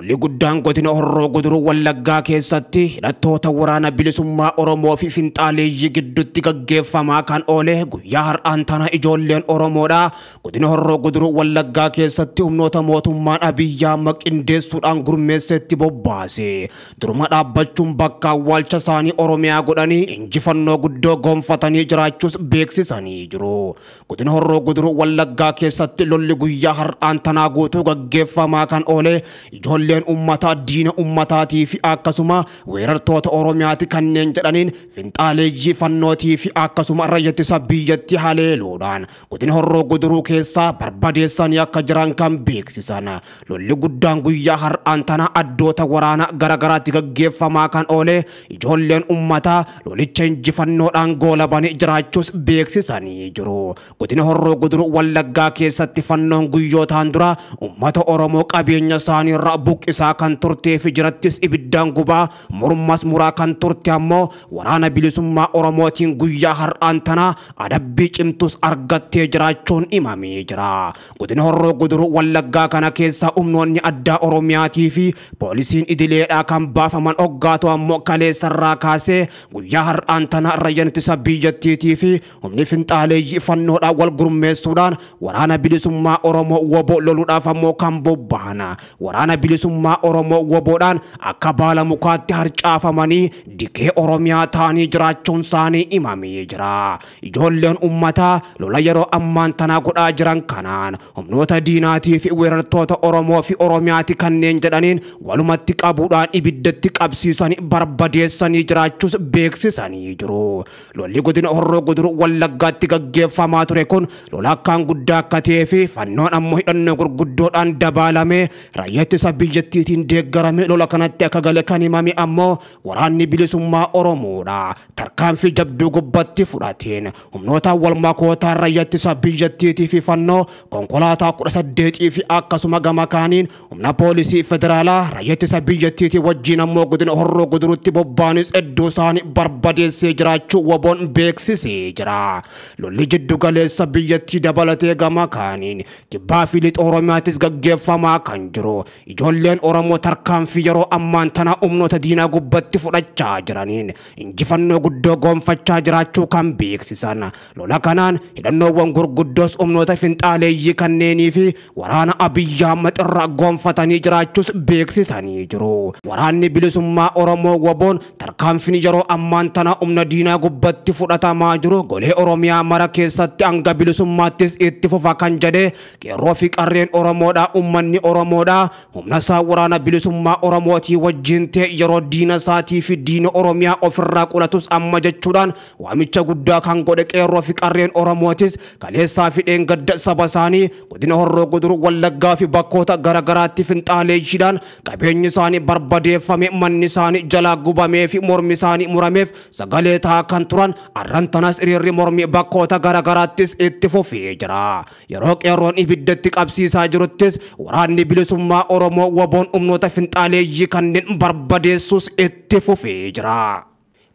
Lolli guddaan godina Horroo Guduruu Wallaggaa keessatti hidhattoota waraana bilisummaa Oromoo fi finxaaleeyyii gidduutti gaggeeffamaa kan oole guyyaa har'aan tana ijoolleen Oromoodha. Godina Horroo Guduruu Wallaggaa keessatti humnoota mootummaan Abiyyi Ahmad qindeessuudhaan gurmeesseetti bobbaase. Duruma dhaabbachuun bakka awwaalcha isaanii Oromiyaa godhanii injifannoo guddoo gonfatanii jiraachuus beeksisanii jiru. Godina Horroo Guduruu Wallaggaa keessatti lolli guyyaa har'aan tanaa guutuu gaggeeffamaa kan oole ijoolleen uummataa diina uummataatii fi akkasuma weerartoota Oromiyaati kanneen jedhaniin finxaaleeyyii fannootii fi akkasuma raayyaa ittisa biyyatti haleeluudhaan godina Horroo Guduruu keessaa barbadeessanii akka jiran kan beeksisan. Lolli guddaan guyyaa har'aan tana addoota waraana garagaraatti gaggeeffamaa kan oole ijoolleen uummataa lolicha injifannoodhaan goolabanii jiraachuus beeksisanii jiru. Godina Horroo Guduruu Wallaggaa keessatti fannoon guyyootaan dura uummata Oromoo qabeenya isaanii irraa buqqisaa kan turtee fi jirattis ibiddaan gubaa mormas muraa kan turte ammoo waraana bilisummaa Oromootiin guyyaa har'aan tana adabbii cimtus argattee jiraachuun himamee jira. Godina Horroo Guduruu Wallaggaa kana keessa humnoonni addaa Oromiyaatii fi poolisiin idileedhaa kan baafaman hoggaatu ammoo kaleessarraa kaasee guyyaa har'aan tana raayyaan ittisa biyyattiitii fi humni finxaaleeyyii fannoodhaan wal gurmeessuudhaan waraana bilisummaa Oromoo woboo loluudhaaf ammoo kan bobba'an. Waraana bilisummaa Oromoo woboodhaan akka baala mukaatti harcaafamanii dikee Oromiyaa ta'anii jiraachuun isaanii himamee jira. Ijoolleen uummataa lola yeroo ammaan tanaa godhaa jiran kanaan humnoota diinaatii fi weerartoota Oromoo fi Oromiyaati kanneen jedhaniin walumatti qabuudhaan ibiddatti qabsiisanii barbadeessanii jiraachuus beeksisanii jiru. Lolli godina Horroo Guduruu Wallaggaatti gaggeeffamaa ture kun lola akkaan guddaa akka ta'ee fi fannoon ammoo hidhannoo gurguddoodhaan dabaalamee raayyaa ittisa biyyattiitiin deeggarame lola kanatti akka gale kan himame ammoo waraanni bilisummaa Oromoodha. Tarkaanfii jabduu gubbatti fudhateen humnoota walmakootaa raayyaa ittisa biyyattiitii fi fannoo konkolaataa 18 fi akkasuma gama kaaniin humna poolisii federaalaa raayyaa ittisa biyyattiitii wajjin ammoo godina Horroo Guduruutti bobba'anis hedduu isaanii barbadeessee jiraachuu woboon beeksisee jira. Lolli jiddu galeessa biyyattii dabalatee gama kaaniin kibbaa fi lixa Oromiyaattis gaggeeffamaa kan jiru. Ijoolleen Oromoo tarkaanfii yeroo ammaan tana humnoota diinaa gubbatti fudhachaa jiraniin injifannoo guddoo gonfachaa jiraachuu kan beeksisan. Lola kanaan hidhannoowwan gurguddoos humnoota finxaaleeyyii kanneenii fi waraana Abiyyi Ahmad irraa gonfatanii jiraachuus beeksisanii jiru. Waraanni bilisummaa Oromoo woboon tarkaanfiin yeroo ammaan tana humna diinaa gubbatti fudhatamaa jiru golee Oromiyaa mara keessatti hanga bilisummaattis itti fufa kan jedhe qeerroo fi qarreen Oromoodha. Uummanni Oromoodha humna isaa waraana bilisummaa Oromootii wajjin ta'e yeroo diina isaatii fi diina Oromiyaa ofirraa qolatus amma jechuudhaan waamicha guddaa kan godhe qeerroo fi qarreen Oromootis kaleessaa fi dheengadda saba isaanii godina Horroo Guduruu Wallaggaa fi bakkoota garagaraatti finxaaleeyyiidhaan qabeenyi isaanii barbadeeffame, manni isaanii jalaa gubamee fi mormi isaanii murameef sagalee ta'aa kan turan arran tanas hiriirri mormii bakkoota garagaraattis itti fufee jira. Yeroo qeerroon ibiddatti qabsiisaa jiruttis waraanni bilisummaa Oromoo woboon humnoota finxaaleeyyii kanneen barbadeessus itti fufee jira.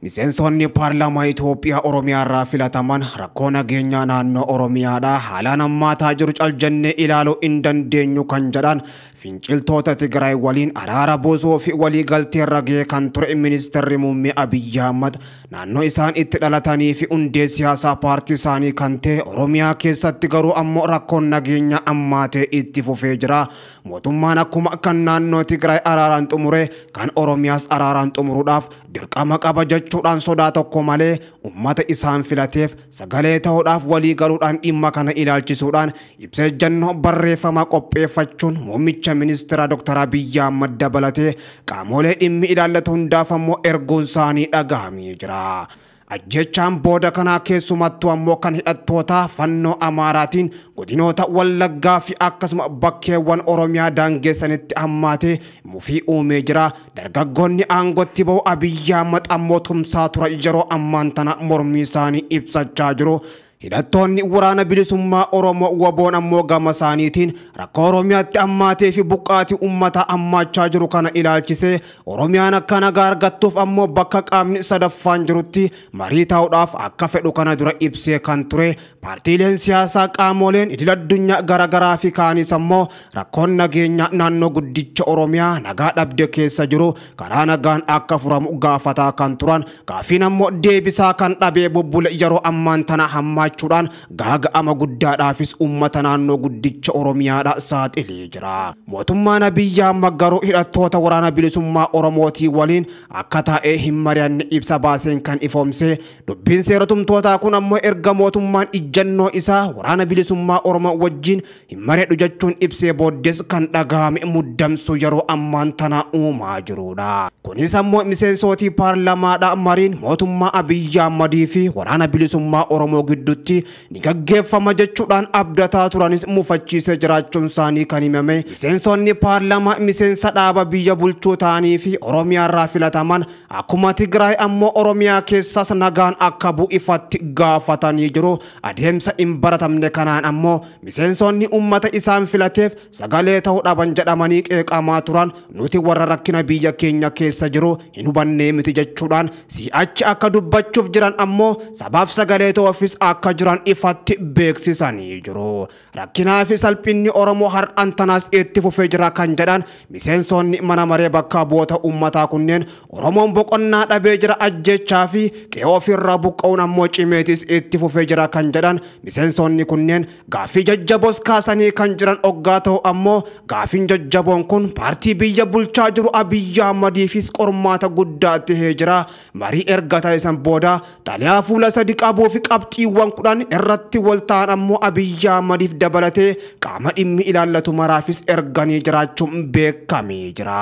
Miseensonni paarlaamaa Itoophiyaa Oromiyaa irraa filataman rakkoo nageenyaa naannoo Oromiyaadhaa haalaan hammaataa jiru caljannee ilaaluu hin dandeenyu kan jedhan finciltoota Tigraay waliin araara buusuu fi waliigaltee irra gahee kan ture ministeerri muummee Abiyyi Ahmad naannoo isaan itti dhalatanii fi hundee siyaasaa paartii isaanii kan ta'e Oromiyaa keessatti garuu ammoo rakkoon nageenyaa hammaatee itti fufee jira. Mootummaan akkuma kan naannoo Tigraay araaraan xumure kan Oromiyaas araaraan xumuruudhaaf dirqama qaba jechuudhaan sodaa tokko malee uummata isaan filateef sagalee ta'uudhaaf walii galuudhaan dhimma kana ilaalchisuudhaan ibsa ejjennoo barreeffama qopheeffachuun muummicha ministeera Dr. Abiyyi Ahmad dabalatee qaamolee dhimmi ilaallatu hundaaf ammoo erguun isaanii dhagahamee jira. Ajjechaan booda kanaa keessumattuu ammoo kan hidhattoota fannoo Amaaraatiin godinoota Wallaggaa fi akkasuma bakkeewwan Oromiyaa daangeessanitti hammaatee mufii uumee jira. Dargaggoonni aangootti bahu Abiyyi Ahmad ammoo tumsaa tura yeroo ammaan tana mormii isaanii ibsachaa jiru. Hidhattoonni waraana bilisummaa Oromoo WBOn ammoo gama isaaniitiin rakkoo Oromiyaatti ammaatee fi buqqaatii uummata hammaachaa jiru kana ilaalchisee Oromiyaan akka nagaa argattuuf ammoo bakka qaamni sadaffaan jirutti marii taa'uudhaaf akka fedhu kana dura ibsee kan ture. Paartiileen siyaasaa qaamoleen idil addunyaa garaagaraa fi kaanis ammoo rakkoon nageenya naannoo guddicha Oromiyaa nagaa dhabde keessa jiru karaa nagaan akka furamu gaafataa kan turan gaaffiin ammoo deebisaa kan dhabee bubbule yeroo ammaan tana hammaachuudhaan gaaga'ama guddaadhaafis uummata naannoo guddicha Oromiyaadha saaxilee jira. Mootummaan Abiyyi Ahmad garuu hidhattoota waraana bilisummaa Oromootii waliin akka taa'ee hin mari'anne ibsa baaseen kan ifoomse. Dubbiin seera tumtootaa kun ammoo erga mootummaan ijjannoo isaa waraana bilisummaa Oromoo wajjin hin mari'adhu jechuun ibsee booddees kan dhagahame muddamsu yeroo ammaan tana uumaa jirudha. Kunis ammoo miseensootii paarlamaadha mariin mootummaa Abiyyi Ahmadii fi waraana bilisummaa Oromoo gidduutti ni gaggeeffama jechuudhaan abdataa turanis mufachiisee jiraachuun isaanii kan himame. Miseensonni paarlamaa miseensa dhaaba biyya bulchuu ta'anii fi Oromiyaa irraa filataman akkuma Tigraay ammoo Oromiyaa keessas nagaan akka bu'u ifatti gaafatanii jiru. Adeemsa hin baratamne kanaan ammoo miseensonni uummata isaan filateef sagalee ta'uu dhaban jedhamanii qeeqamaa turan nuti warra rakkina biyya keenya keessa jiru hin hubannee miti jechuudhaan si'achi akka dubbachuuf jiran ammoo sabaaf sagalee ta'uufis akka jiran ifatti beeksisanii jiru. Rakkinaa fi salphinni Oromoo har'aan tanaas itti fufee jira kan jedhan miseensonni mana maree bakka bu'oota uummataa kunneen Oromoon boqonnaa dhabee jira ajjechaa fi qe'oo ofirraa buqqa'uun ammoo cimeetis itti fufee jira kan jedhan miseensonni kunneen gaaffii jajjaboos kaasanii kan jiran oggaa ta'u ammoo gaaffiin jajjaboon kun paartii biyya bulchaa jiru Abiyyi Ahmadiifis qormaata guddaa ta'ee jira. Marii erga taasisan booda xalayaa fuula 3 qabuu fi qabxiiwwan 10 irratti wal ta'an ammoo Abiyyi Ahmadiif dabalatee qaama dhimmi ilaallatu maraafis erganii jiraachuun beekamee jira.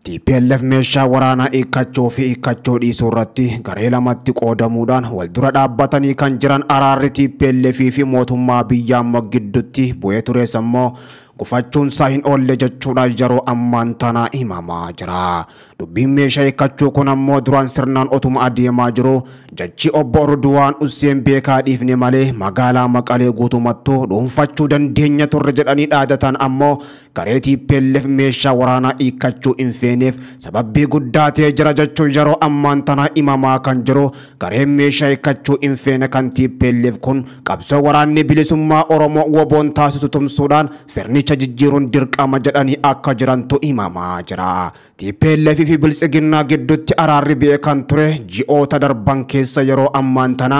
TPLF meeshaa waraanaa hiikkachuu fi hiikkachuu dhiisuu irratti garee lamatti qoodamuudhaan wal dura dhaabbatanii kan jiran araarri TPLF fi mootummaa biyya amma gidduutti bu'ee tures ammoo gufachuun isaa hin oolle jechuudhaan yeroo ammaan tana himamaa jira. Dubbiin meeshaa hiikkachuu kun ammoo duraan sirnaan otuma adeemaa jiru jechi obbo Erdogan Hussein beekaa dhiifne malee magaalaa Maqalee guutumattuu dhuunfachuu dandeenya turre jedhanii dhaadatan ammoo garee TPLF meeshaa waraanaa hiikkachuu hin feeneef sababii guddaa ta'ee jira jechuun yeroo ammaan tana himamaa kan jiru. Gareen meeshaa hiikkachuu hin feene kan TPLF kun qabsoo waraanni bilisummaa Oromoo WBOn taasisu tumsuudhaan sirni jijjiiruun dirqama jedhanii akka jirantu himamaa jira. TPLF fi Biltsiginnaa gidduutti araarri beekan ture ji'oota darban keessa yeroo ammaan tana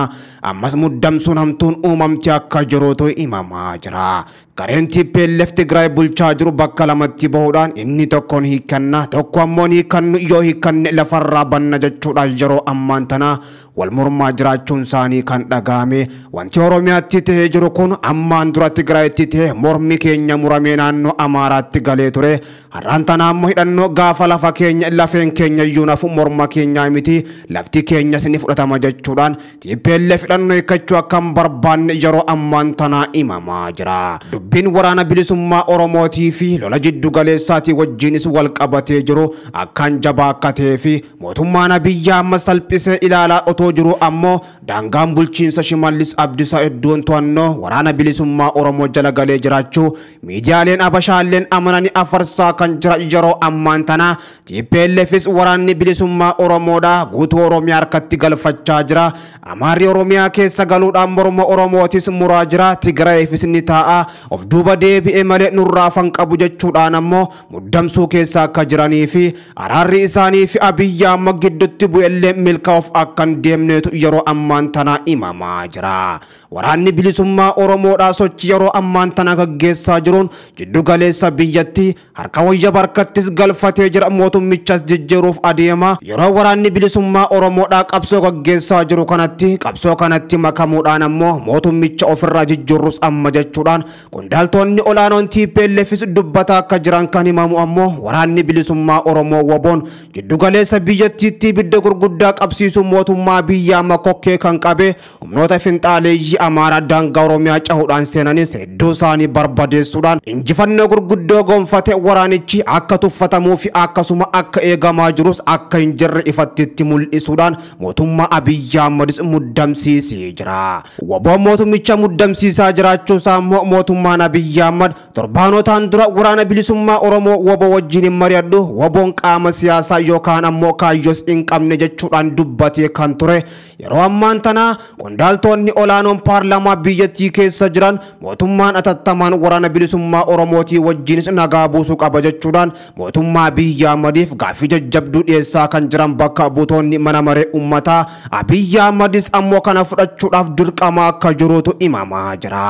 ammas muddamsuun hamtuun uumamti akka jirutu himamaa jira. Gareen TPLF Tigraay bulchaa jiru bakka lamatti bahuudhaan inni tokkoon hiikkanna tokko ammoo hiikkannu yoo hiikkanne lafarraa banna jechuudhaan yeroo ammaan tana wal mormaa jiraachuun isaanii kan dhagahame. Wanti Oromiyaatti ta'ee jiru kun ammaan dura Tigraayitti ta'e mormi keenya muramee naannoo Amaaraatti galee ture. Har'aan tana ammoo hidhannoo gaafa lafa keenya lafeen keenya iyyuu nafu morma keenyaa miti lafti keenyas ni fudhatama jechuudhaan TPLF hidhannoo hiikkachuu akka hin barbaanne yeroo ammaan tana himamaa jira. Dubbiin waraana bilisummaa Oromootii fi lola jiddu galeessaatii wajjinis wal qabatee jiru akkaan jabaa akka ta'ee fi mootummaan Abiyyi amma salphisee ilaalaa otoo jiru ammoo daangaan bulchiinsa Shimallis Abdiisaa iddoon to'annoo waraana bilisummaa Oromoo jala galee jiraachuu miidiyaaleen Abashaalleen amananii afarsaa kan jira yeroo ammaan tana. TPLFis waraanni bilisummaa Oromoodha guutuu Oromiyaa harkatti galfachaa jira. Amaarri Oromiyaa keessa galuudhaan morma Oromootis muraa jira. Tigraayifis ni taa'a. Of duuba deebi'ee malee nurraa afan qabu jechuudhaan ammoo muddamsuu keessa akka jiranii fi araarri isaanii fi Abiyyi amma gidduutti bu'ellee milkaa'uuf akka hin deemneetu yeroo ammaan tana himamaa jira. Waraanni bilisummaa Oromoodhaa sochii yeroo ammaan tana gaggeessaa jiruun jiddu galeessa biyyatti harka wayya barkattis galfatee jira. Mootummichas jijjiiruuf adeema. Yeroo waraanni bilisummaa Oromoodhaa qabsoo gaggeessaa jiru kanatti qabsoo kanatti makamuudhaan ammoo mootummicha ofirraa jijjiirrus amma jechuudhaan qondaaltonni olaanoon TPLFis dubbataa akka jiran kan himamu ammoo waraanni bilisummaa Oromoo WBOn jiddu galeessa biyyattiitti ibidda gurguddaa qabsiisuu mootummaa biyya amma kokkee kan qabe humnoota finxaaleeyyii Amaaraa daangaa Oromiyaa cahuudhaan seenanis hedduu isaanii barbadeessuudhaan injifannoo gurguddoo gonfate waraanichi akka tuffatamuu fi akka akkasuma akka eegamaa jirus akka hin jirre ifatti itti mul'isuudhaan mootummaa Abiyyi Ahmadis muddamsiisee jira. WBOn mootummicha muddamsiisaa jiraachuusaa immoo mootummaan Abiyyi Ahmad torbaanotaan dura waraana bilisummaa Oromoo WBO wajjin hin mari'adhu, WBOn qaama siyaasaa yookaan ammoo kaayyoos hin qabne jechuudhaan dubbatee kan ture. Yeroo ammaan tana qondaaltonni olaanoon paarlaamaa biyyattii keessa jiran mootummaan atattamaan waraana bilisummaa Oromootii wajjinis nagaa buusuu qaba jechuudhaan mootummaa Abiyyi Ahmadiif gaaffii jajjabduu dhiyeessaa kan jiran bakka buutonni mana maree uummataa Abiyyi Ahmadis ammoo kana fudhachuudhaaf dirqama akka jirutu himamaa jira.